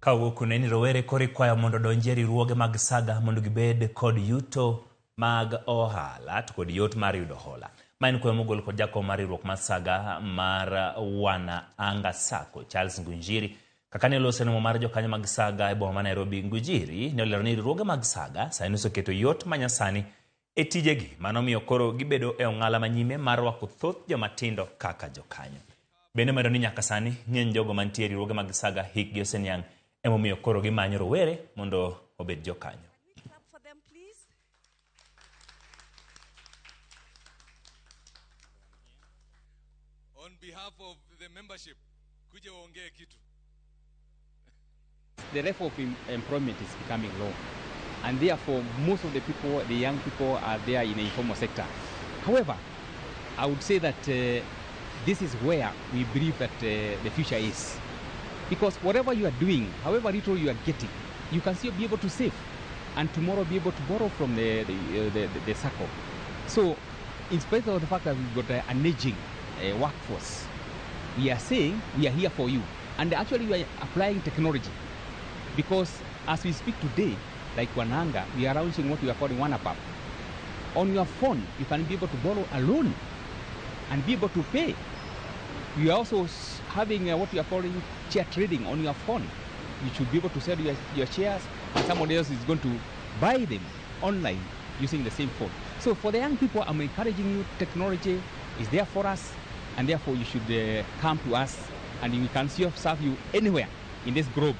Kawuok kuno en ni rowere koro ikwayo mondo odonji e riwruoge mag saga mondo gibed kod yuto mag ohala to kod yot mar yudo hola. Ma en kwayo mogol kod jakom mar riwruok mar saga mar Wana Anga Sacco, Charles Ngunjiri. Kaka ne oloso e romo mar jokanyo mag saga e boma ma Nairobi, Ngunjiri ne olero ni riwruoge mag saga sani oseketo yot manyasani e tijegi, mano miyo koro gibedo e ong'ala manyime mar rwako thoth joma tindo kaka jokanyo. Bende omedo ni nyaka sani ng'eny jogo mantie e riwruoge mag saga hikgi oseniang' emomiyo koro gimanyo rowere mondo obed jokanyo. Clap for them, please. On behalf of the membership, kuje uongee kitu. The level of employment is becoming low, and therefore most of the people, the young people, are there in the informal sector. However, I would say that this is where we believe that the future is, because whatever you are doing, however little you are getting, you can still be able to save, and tomorrow be able to borrow from the circle. So, in spite of the fact that we've got an aging workforce, we are saying we are here for you, and actually we are applying technology. Because as we speak today, like Wananga, we are launching what we are calling WanaPap. On your phone, you can be able to borrow a loan and be able to pay. We are also having what we are calling share trading on your phone. You should be able to sell your shares, and somebody else is going to buy them online using the same phone. So for the young people, I'm encouraging you, technology is there for us, and therefore you should come to us, and we can serve you anywhere in this globe.